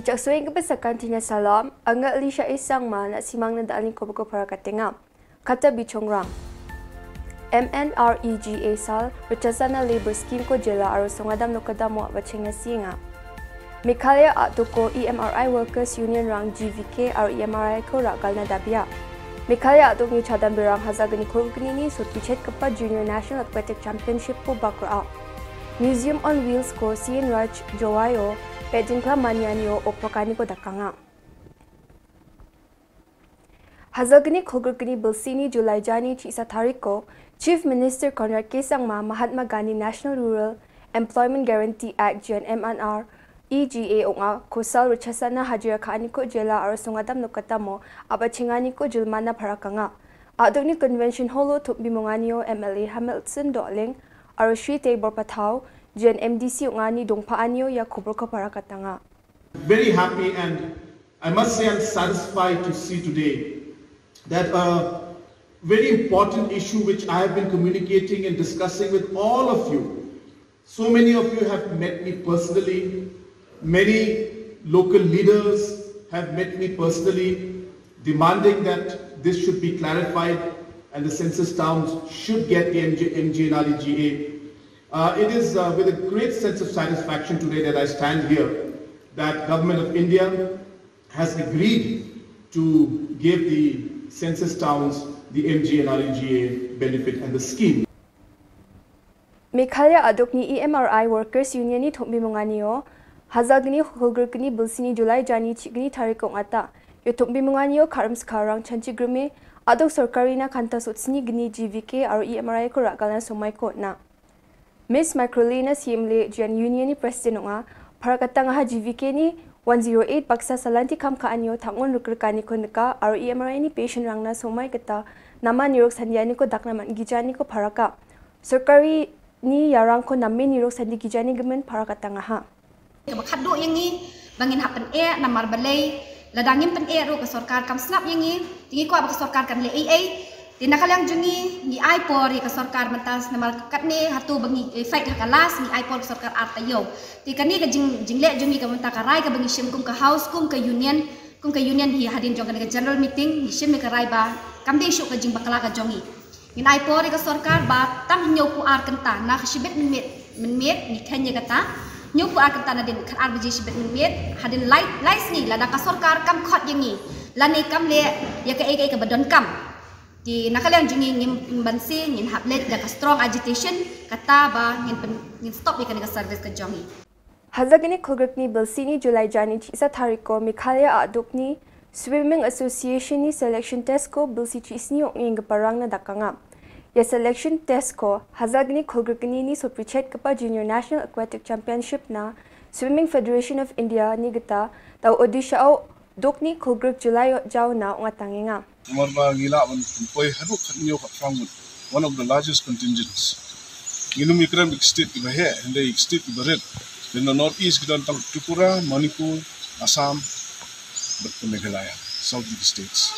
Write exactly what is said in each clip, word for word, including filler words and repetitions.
Dak suing ke besakan tinya salam, angga li sha isang ma na simang na dali ko beko para katenga. Kata bichongrang. M N R E G A sal, Rachasana Labour Scheme ko jela aro songadam no kadam wa bachenga singa. Meghalaya Aduk ko E M R I Workers Union rang G V K aro E M R I ko rak galna dabia. Meghalaya Aduk ni chadam birang haza gani khulgni ni sut pichet kapa Junior National Aquatic Championship ko bakra. Museum on Wheels ko Sien Raj Jowaio, Pedin Klam Manianio, Opakani ko dakanga. Hazagni khulgurgni bilsini July jani chisa tarik ko, Chief Minister Conrad K Sangma Mahatma Gandhi National Rural Employment Guarantee Act G N M N R E G A onga kosal Rachasana hajira kani ko jela aro songadam no katamo aba chingani ko julmana parakanga. Adokni Convention Holo thup bimonganio M L A Hamilton Doling aro Shri Tebor Pathau, G N M D C onga ni dongpa anio ya kubur ko parakatanga. Very happy, and I must say I'm satisfied to see today that a very important issue which I have been communicating and discussing with all of you. So many of you have met me personally. Many local leaders have met me personally, demanding that this should be clarified and the census towns should get the M G, M G N R E G A. Uh, it is uh, with a great sense of satisfaction today that I stand here that Government of India has agreed to give the census towns the M G N R E G A benefit and the scheme. Meghalaya Adokni E M R I Workers Union ni thumbi mungani o, hazagni khulgurgni bilsini July jani chigni tarik ong ata. Yo thumbi mungani o karam skarang chanchi grume, adok sorkari na kanta sutsini gni G V K aro E M R I ko ragal na somai ko na. Miss Microlina Siemle Jian Union ni President nga, parakatang ha G V K ni one zero eight baksa salanti kam ka anyo thangun rukrkani ko neka aro E M R I ni patient rang na somai kata nama nirok sandiani ko dakna man gijani ko paraka. Sorkari ni yarang ko namme nirok sandi gijani gemen parakatang ha. Kaba khadduh ïa ngi ba ngin hap pyneh namar balei lada ngim pyneh ruh ka sorkar kam sngap ïa ngi, te ngi kwah ba ka sorkar kan leh ei ei. Te na ka liang jong ngi ngi ai por ïa ka sorkar mynta namar katne hato ba ngi fight ha ka last ngi ai por ka sorkar ar taïew. Te kane ka jing jingleh jong ngi ka mynta ka rai kaba ngi shim kum ka house kum ka union, kum ka union hi hadien jong kane ka general meeting ngi shim ïa ka rai ba kam dei shuh ka jingbakla ka jong ngi. Ngin ai por ïa ka sorkar ba tang hynñiewphew ar kynta na ka shibit mynmiet mynmiet ngi kheiñ ïa kata. Hynñiewphew ar kynta nadien khatar baje shibit mynmiet hadien lai lai sngi lada ka sorkar kam khot ïa ngi lane kam leh ïa kaei kaei kaba donkam. Te na ka liang jong ngi ngim banse ngin hap leit da ka strong agitation kata ba ngin ngin stop ïa kane ka service ka jong ngi. Hazagni khulgurgni bilsini July jani chisa tarik ko Meghalaya Adukni Swimming Association ni selection test ko bilsi chisni ong ing parang na dakanga. Ya selection test ko hazagni khulgurgni ni soprichet kapa Junior National Aquatic Championship na Swimming Federation of India ni gita tau Odisha au Dokni khulgruk July jaw na nga tanginga. Namar ba ngi lah ban poi haduh khat nyo khat phrang mut one of the largest contingents. Ngi num ikrem ik state ki bahe hende ik state ki barit. Then the north east ki don tang Tripura, Manipur, Assam, but the Meghalaya, south east states.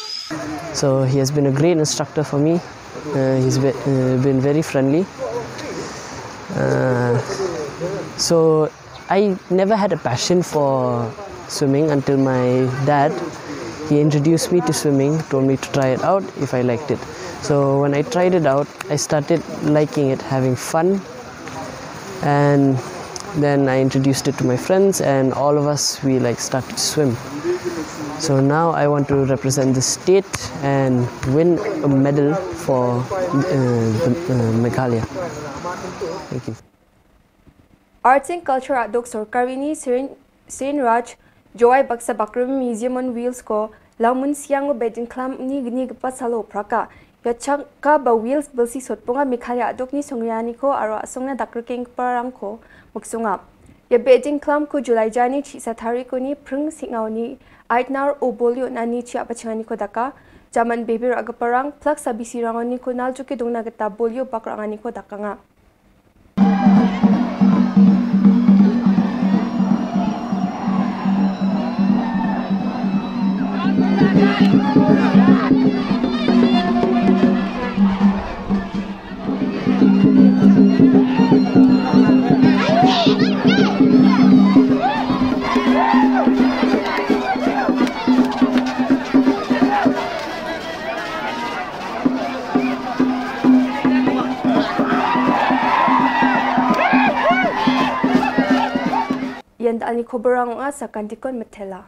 So he has been a great instructor for me. Uh, he's be, uh, been very friendly. Uh, so I never had a passion for swimming until my dad, he introduced me to swimming, told me to try it out if I liked it. So when I tried it out, I started liking it, having fun, and then I introduced it to my friends, and all of us we like started to swim. So now I want to represent the state and win a medal for uh, the, uh, Meghalaya. Thank you. Arts and Culture adok sorkari ni Srin Raj Jowai baksa bakrum Museum on Wheels ko Lamun Siang o Bedin Klam ni gni gpa salo praka ya changka ba Wheels belsi sotpunga Meghalaya adok ni songyani ko aro asongna dakrkeng parang ko muksunga ya Bedin Klam ko July jani chi sa thari ko ni prung singau ni aitnar o bolio nani chi apachingani ko daka jaman bebir agaparang plak sabisi rangoni ko naljuki dungna geta bolio bakrangani ko dakanga. Lynti ani khubor nga Sakantikon Methela.